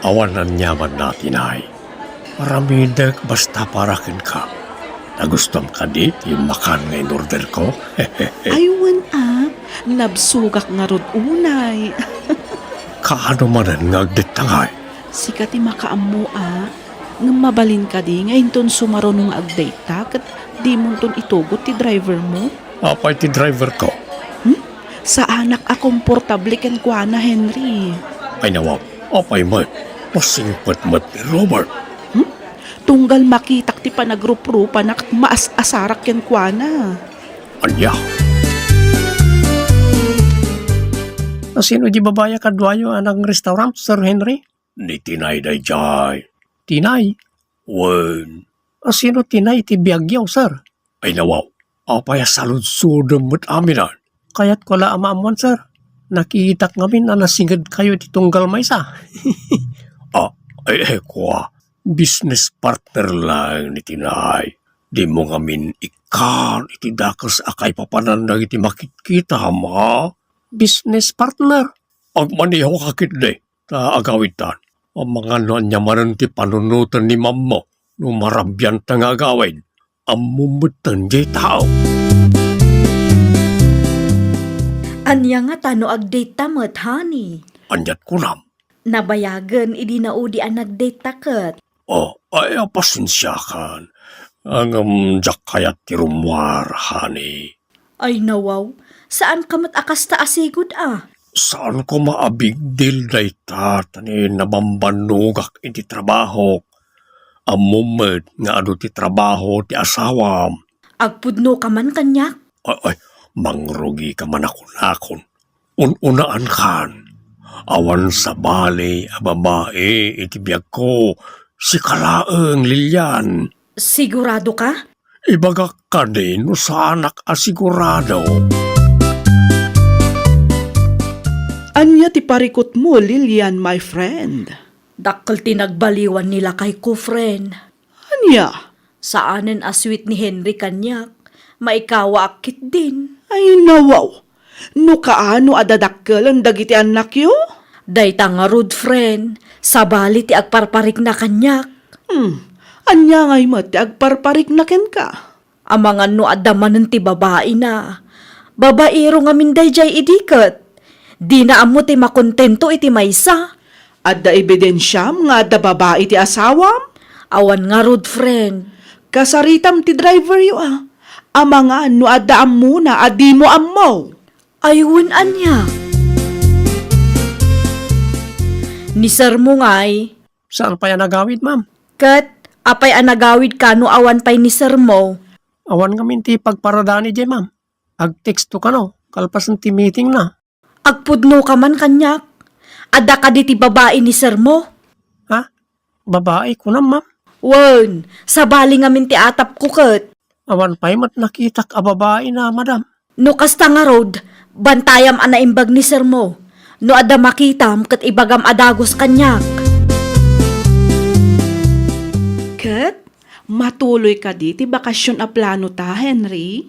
Awan aniamanna, Tinay. Aramidek basta para kenka. Nagustuam kadi ti makan nga in-orderko? Ay, wen a, nabsogak ngarud unay. Kaano manen nga agdetta ngay? Sika ti makaammo a, ngem mabalin kadi nga inton sumaruno nga agdayta ket dimonton itugot ti driver mo? Apay ti driver ko? Saanak a komportable kenkuana, Henry. Ay, nawaw, apay met? Masingpet met ni Robert. Hmm? Tunggal makitak ti panagruprupanak ket maas-asarak kenkuana. Ania? Asino di babai a kaduayo a nag-restaurant, Sir Henry? Ni Tinay daydiay. Tinay? Wen. Asino Tinay ti biagyo, sir? Ay, nawaw. Apay a saludsodem met amin? Kayatko la a maammuan, sir. Nakitak ngamin a nasingedkayo iti tunggal maysa. Ah, ay, ay, kua. Business partner lang ni Tinay. Dimo ngamin ikkan iti dakes a kaipapanan dagiti makitkitam, ha? Business partner? Agmaneho ka ketdi. Ta agawidtan, amangan no ania manen ti panunoten ni mammo no marabianta nga agawid. Ammom metten diay tao. Ania ngata no agdate ta met, honey? Aniat kunam? Nabayagen idi naudi a nagdate ta ket. Oh, ay, pasensiakan. Ngem diak kayat ti rummuar, honey. Ay, nawaw, saanka met a kasta a sigud a. Saan koma a big deal dayta, ta ni nabambannogak iti trabahok. Ammom met nga adu ti trabaho ti asawam. Agpudnoka man kaniak? Ay, ay, mangrugika man a kunakon. Un-unaankan. Awan sabali a babai iti biagko. Sika laeng, Lilian. Siguradoka? Ibagak kadi no saanak a sigurado. Ania ti parikutmo, Lilian, my friend? Dakkel ti nagbaliwan ni lakayko, friend. Ania? Saanen a sweet ni Henry kaniak. Maikawaak ketdin. Ay, nawaw! No kaano a dadakkelen dagiti annakyo? Dayta ngarud, friend, sabali ti agparparikna kaniak. Hmm, ania ngay met ti agparparikna kenka? Amangan no adda manen ti babaina. Babaero ngamin daydiay idi ket. Dina ammo ti makontento iti maysa. Adda ebidensiam nga adda babai ti asawam? Awan ngarud, friend. Kasaritam ti driveryo a. Amangan no adda ammona a dimo ammo. Ay, wen ania? Ni sir mo ngay. Saan pay a nagawid, ma'am? Ket, apay a nagawid kano awan pay ni sir mo? Awan ngamin ti pagparadani diay, ma'am. Agteksto kano, kalpasen ti meeting na. Agpudno ka man kaniak. Adda kadi ti babai ni sir mo? Ha? Babai, kunam, ma'am? Wen, sabali ngamin ti atapko ket. Awan pay met nakitak a babai na, madam. No kasta ngarud, bantayam a naimbag ni sir mo. No adda makitam ket ibagam a dagus kaniak. Ket, matuloy kadi ti bakasion a plano ta, Henry?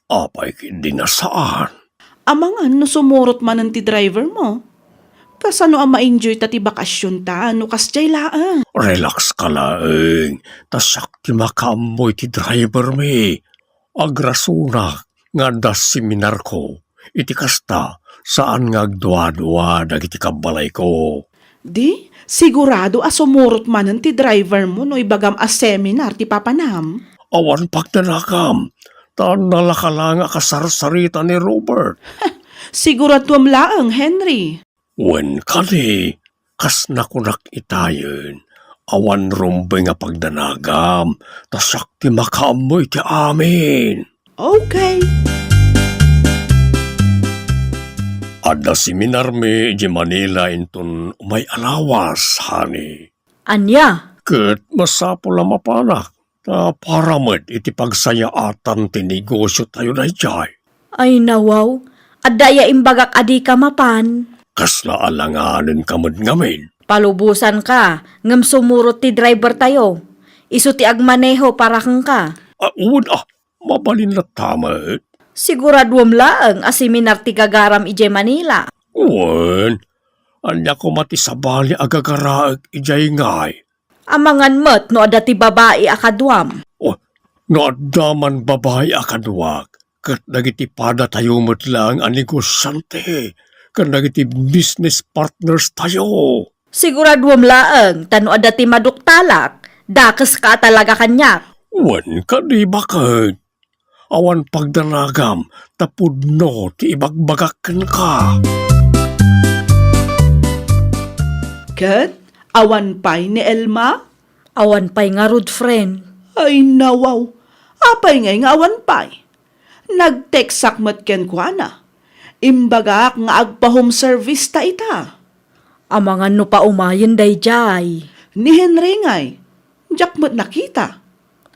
Apay ketdi a saan? Amangan no sumurot manen ti driver mo. Kasano a ma-enjoy ta ti bakasion ta no kasdiay laeng? Relax ka laeng, ta siak ti makaammo iti driver mi. Agrasunak nga adda seminarko. Iti kasta, saan nga agduadua dagiti kabbalayko. Di, sigurado a sumurot manen ti driver mo no ibagam a seminar ti papanam. Awan pagdanagam, ta nalaka la nga kasarsarita ni Robert. Siguraduam laeng, Henry. Wen kadi, kas nakunak itayen, awan rumbeng a pagdanagam, ta siak ti makaammo iti amin. Okay. Adda seminarmi idiay Manila inton umay a lawas, honey. Ania? Ket masapul a mapanak, ta para met iti pagsayaatan ti negosiotayo daydiay. Ay, nawaw, adda aya imbagak a dika mapan? Kasla alanganenka met ngamin? Palubosanka, ngem sumurot ti drivertayo. Isu ti agmaneho para kenka. Ah, wen, ah, mabalin latta met. Siguraduam laeng a seminar ti gagaram idiay Manila. Wen, ania koma ti sabali a gagaraek idiay ngay? Amangan met no adda ti babai a kaduam. Oh, no adda man babai a kaduak, ket dagiti padatayo met laeng a negosiante, ken dagiti business partners tayo. Siguraduam laeng, ta no adda ti maduktalak, dakeska a talaga kaniak. Wen kadi baket. Awan pagdanagam ta pudno ti ibagbagak kenka. Ket awan pay ni Elma? Awan pay ngarud, friend. Ay, nawaw. Apay ngay nga awan pay? Nag-textak met kenkuana. Imbagak nga agpa-home service ta ita. Amangan no paumayen daydiay. Ni Henry ngay, diak met nakita.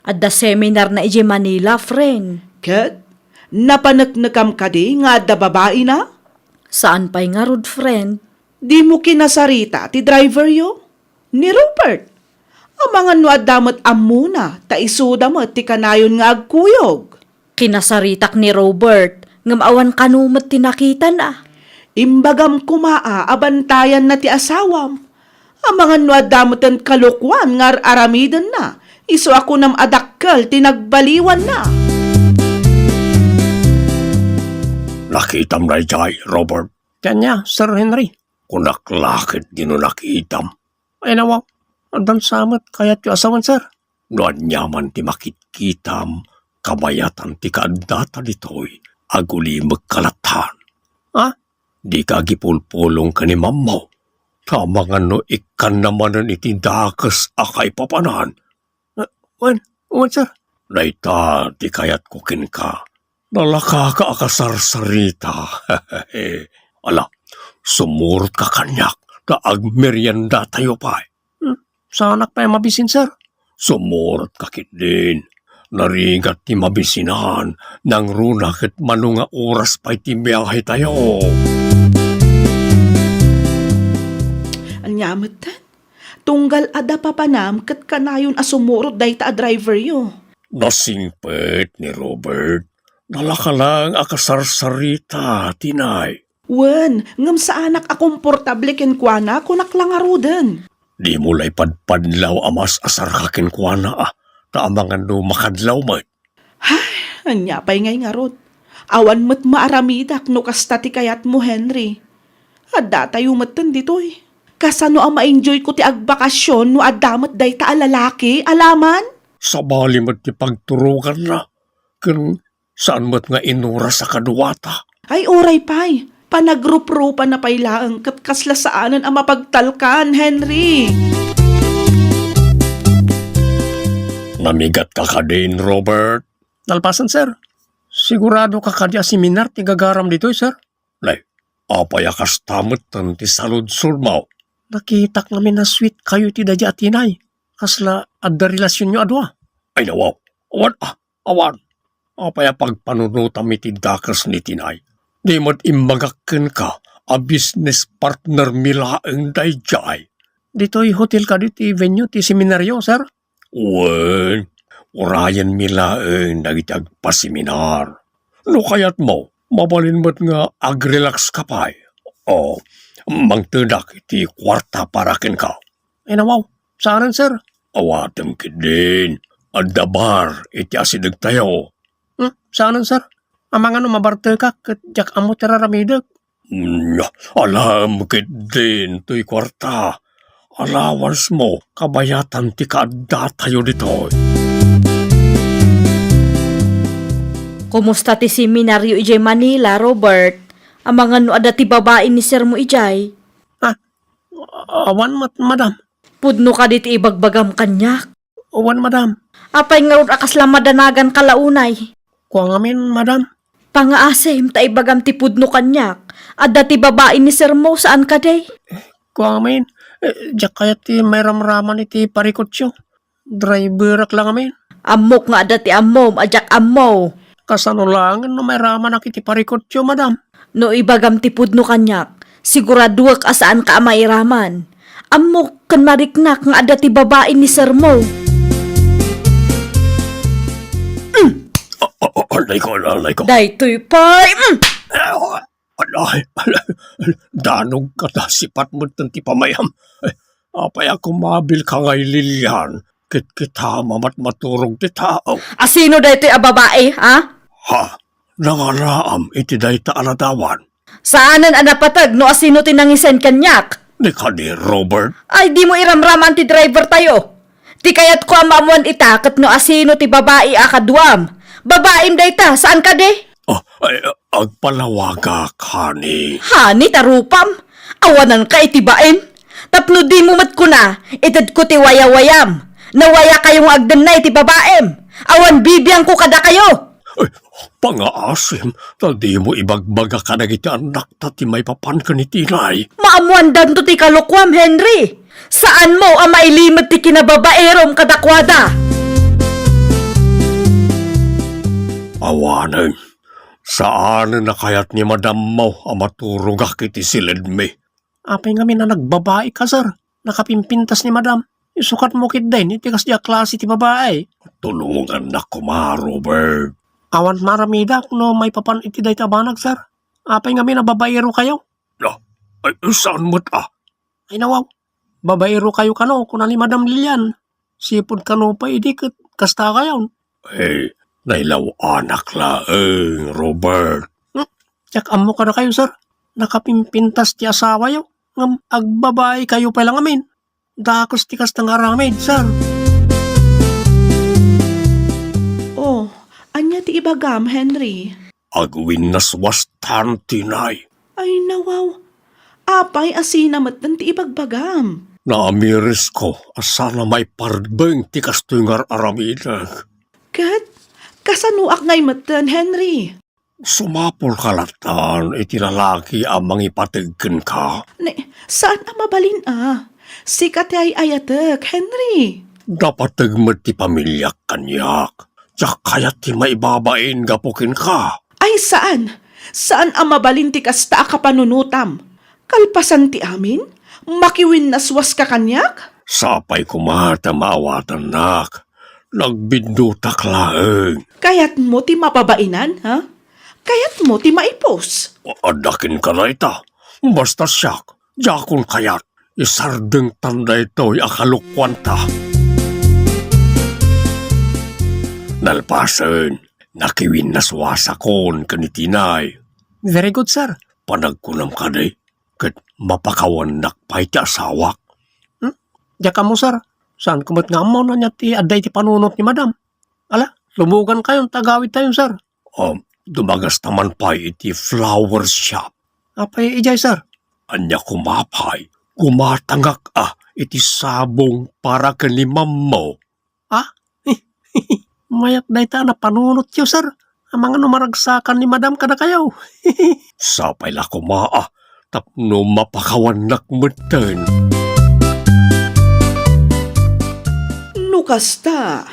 Adda seminar na idiay Manila, friend. Ket, napaneknekam kadi nga adda babaina? Saan pay ngarud, friend. Dimo kinasarita ti driveryo? Ni Robert. Amangan no adda met ammona, ta isuda met ti kanayon nga agkuyog. Kinasaritak ni Robert, ngem awan kano met ti nakitana. Imbagam koma a, a bantayanna ti asawam. Amangan no adda meten kalokuan nga ar-aramidenna, isu a kunam a dakkel ti nagbaliwanna. Nakitam daydiay, Robert? Ania, Sir Henry? Kunak la ket dino nakitam. Ay, nawaw, addan sa met kayatyo a sawen, sir. No aniaman ti makitkitam, kabayatan ti kaaddata ditoy, agulimekka latta. Ha? Dika agipulpulong ken ni Mammo. Ta amangan no ikkanna manen iti dakes a kaipapanan. Ah, wen, wen, sir. Dayta ti kayatko kenka. Nalakaka a kasarsarita. Ala, sumurotka kaniak ta agmeriendatayo pay. Hmm, saanak pay a mabisin, sir? Sumurotka ketdin. Narigat ti mabisinan, nangruna ket mano nga oras pay ti biahetayo. Ania metten? Tunggal adda papanam ket kanayon a sumurot dayta a driveryo. Nasingpet ni Robert. Nalaka laeng a kasarsarita, tinay. Wen, ngem saanak a komportable kenkuana, kunak la ngaruden. Dimo la ipadpadlaw a mas-asarka kenkuana, a, ta amangan no makadlaw met. Hay, ania pay ngay ngarud? Awan met maaramidak no kasta ti kayatmo, Henry. Addatayo metten ditoy. Kasano a ma-enjoyko ti agbakasyon no adda met dayta a lalaki, alaman? Sabali met ti pagturoganna, ken saan met nga inuras a kaduata. Ay, uray pay. Panagruprupanna pay laeng ket kasla saanen a mapagtalkan, Henry. Namigatka kadin, Robert? Nalpasen, sir. Siguradoka kadi a seminar ti gagaram ditoy, sir? Nay, apay a kasta metten ti saludsodmo? Nakitak ngamin a sweet kayo iti daydi a tinay. Kasla adda relasionyo a dua? Ay, nawaw. Awan, ah, awan. Apay a pagpanunotam iti dakes ni tinay? Di met imbagak kenka a business partner mi laeng daydiay. Ditoy hotel kadi ti venue ti seminaryo, sir? Wen, urayenmi laeng dagiti agpaseminar. No kayatmo, mabalin met nga agrelax ka pay. O, mangtedak iti kuarta para kenka. Ay, nawaw, saanen, sir? Awatem ketdin. Adda bar iti asidegtayo. Hmm, saanen, sir? Amangan no mabartekak ket diak ammo ti raramidek. Nya, alaem ketdin toy kuarta. Allowance mo, kabayatan ti kaaddatayo ditoy. Kumusta ti seminaryo idiay Manila, Robert? Amangan no adda ti babai ni sir mo idiay? Ah, awan met, madam. Pudno kadi ti ibagbagam kaniak? Wen, madam. Apay ngarud a kasla madanagan ka la unay? Kua ngamin, madam. Pangaasim ta ibagam ti pudno kaniak. Adda ti babai ni sir mo, saan kadi? Kua ngamin, eh, diak kayat ti mairamraman iti parikutyo. Driverak la ngamin. Ammok nga adda ti ammom a diak ammo. Kasano laengen no mairamanak iti parikutyo, madam? No ibagam ti pudno kaniak, siguraduek a saanka a mairaman. Ammok ken mariknak nga adda ti babai ni sir mo. Mm. A-, a-, a-, alayko, alayko. Daytoy pay. Mm. Alay, alay, danogka ta sipat metten ti pamayam. Apay a kumabilka ngay, Lilian? Kitkitaem a matmaturog ti tao. Asino daytoy a babai, ha? Ha? Nangalaam iti dayta a ladawan? Saanen a napateg no asino ti nangisen kaniak. Ni kadi, Robert? Ay, dimo iramraman ti driver tayo. Ti kayatko a maammoan ita ket no asino ti babai a kaduam. Babaem dayta, saan kadi? Ah, ay, agpalawagak, honey. Honey, ta rupam. Awananka iti bain. Tapno dimo met kuna, itedko ti wayawayam. Nawayakayo nga agdenna iti babaem. Awan bibiangko kadakayo. Ay, pangaasim, ta dimo ibagbaga kadagiti annakta ti maipapan ken iti inay. Maammoandanto ti kalokuam, Henry. Saanmo a mailimed ti kinababaerom kadakuada. Awanen, saanen a kayat ni madammo a maturogak iti siledmi. Apay ngamin a nagbabaika, sir? Nakapimpintas ni madam. Isukatmo ketdin iti kasdi a klase ti babai. Tulongannak koma, Robert. Awan maaramidak no maipapan iti dayta a banag, sir. Apay ngamin a babaerokayo? No, ay, saan met a? Ay, nawaw. Babaerokayo kano, kuna ni Madam Lilian. Sipud kano pay idi ket kastakayon. Eh, nailaw-anak laeng, Robert. Hmm? Diak ammo kadakayo, sir. Nakapimpintas ti asawayo. Ngem agbabaikayo pay la ngamin. Dakes ti kasta nga aramid, sir. Oh, ania ti ibagam, Henry? Agwinnaswastan ti nay. Ay, nawaw. Apay a sina metten ti ibagbagam? Naamirisko a saan a maiparbeng ti kastoy nga ar-aramidek. Ket, kasanoak ngay metten, Henry? Sumapulka latta iti lalaki a mangipateg kenka. Ne, saan a mabalin a. Sika ti ay-ayatek, Henry. Napateg met ti pamiliak kaniak. Diak kayat ti maibabain gapu kenka. Ay, saan. Saan a mabalin ti kasta a kapanunotam. Kalpasan ti amin, makiwinnaswaska kaniak? Sapay koma ta maawatannak. Nagbiddutak laeng. Kayatmo ti mapabainan, ha? Kayatmo ti maipus? Adda kenka dayta. Basta siak, diakon kayat. Isardengtan daytoy a kalokuanta. Nalpasen, nakiwinnaswasakon ken iti nay. Very good, sir. Panagkunam kadi, ket mapakawannak pay ti asawak. Hmm? Diak ammo, sir. Saanko met nga ammo no ania ti adda iti panunot ni madam. Ala, lumogankayon ta agawidtayon, sir. Um, dumagastaman pay iti flower shop. Apay idiay, sir? Ania koma pay, gumatangak a iti sabong para ken ni mammo. Ah? Mayat dayta a napanunotyo, sir. Amangan no maragsakan ni madam kadakayo. Sapay la koma a tapno mapakawannak metten. No kasta,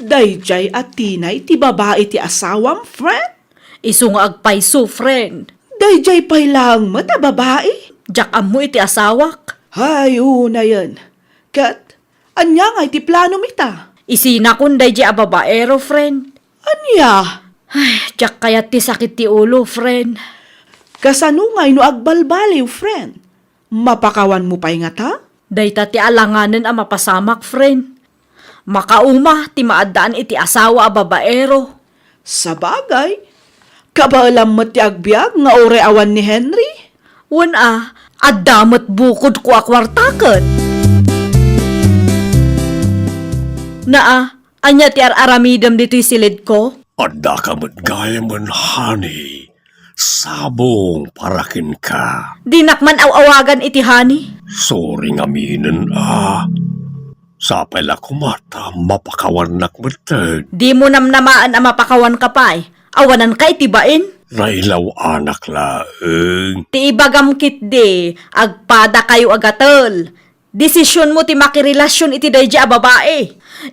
daydiay a tinay ti babai ti asawam, friend? Isu nga agpayso, friend. Daydiay pay laeng met a babai? Diak ammo iti asawak. Hay, unayen. Ket, ania ngay ti planom ita? Isinakon daydiay a babaero, friend. Ania? Ay, diak kayat ti sakit ti ulo, friend. Kasano ngay no agbalbaliw, friend? Mapakawanmo pay ngata? Dayta ti alanganen a mapasamak, friend. Makauma ti maaddaan iti asawa a babaero. Sabagay, kabaelam met ti agbiag nga uray awan ni Henry. Wen a, adda met bukodko a kuarta ket. Naa, ania ti ar-aramidem ditoy siledko? Addaka met gayamen, honey. Sabong para kenka. Dinak man aw-awagan iti honey. Sorry ngaminen a. Sapay la koma ta mapakawannak metten. Dimo namnamaen a mapakawanka pay. Awananka iti bain. Nailaw-anak laeng. Ti ibagam ketdi, agpadakayo a gatel. Desisionmo ti makirelasyon iti daydiay a babai.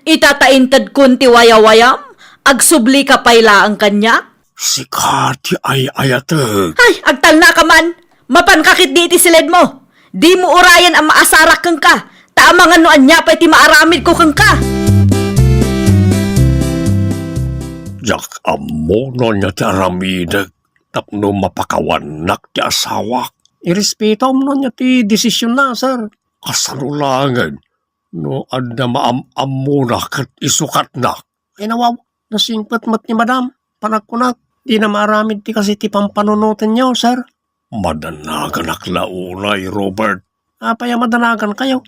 Ita ta intedkon ti wayawayam, agsublika pay laeng kaniak. Sika ti ay-ayatek. Ay, agtalnaka man! Mapanka ketdi iti siledmo! Dimo urayen a maasarak kenka, ta amangan no ania pay ti maaramidko kenka! Diak ammo no ania ti aramidek tapno mapakawannak ti asawak. Irespetom no ania ti desisionna, sir. Kasano laengen no adda maam-ammona ket isukatnak? Ay, nawaw, nasingpet met ni madam. Panagkunak, dina maaramid ti kas iti pampanunotenyo, sir. Madanaganak la unay, Robert. Apay a madanagankayo?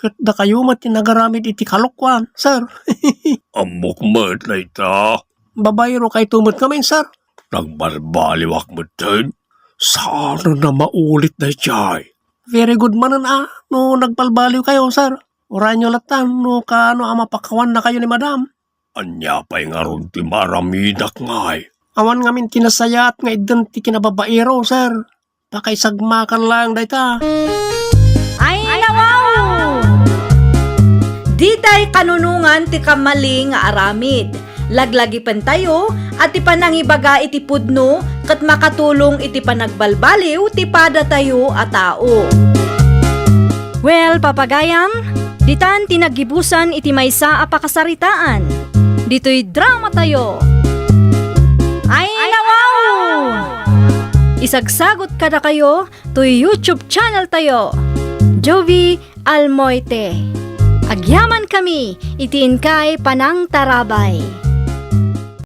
Ket dakayo met ti nagaramid iti kalokuan, sir. Ammok met dayta. Babaero kayto met ngamin, sir. Nagbalbaliwak metten. Saan a maulit daydiay? Very good manen a no nagbalbaliw kayo, sir. Uray nyo latta no kaano a mapakawanna kayo ni madam. Ania pay ngarud ti maaramidak ngay? Awan ngamin ti nasayaat nga idden ti kinababaero, sir. Pakaisagmakan laeng dayta. Ay, nawaw! Ditay kanunongan ti kamali nga aramid. Laglagipentayo a ti panangibaga iti pudno ket makatulong iti panagbalbaliw ti padatayo a tao. Well, papagayam, ditan ti naggibusan iti maysa a pakasaritaan. Ditoy dramatayo. Ay, nawaw! Isagsagot kadakayo toy YouTube channel tayo, Jovie Almoite. Agyamankami iti inkay panangtarabay.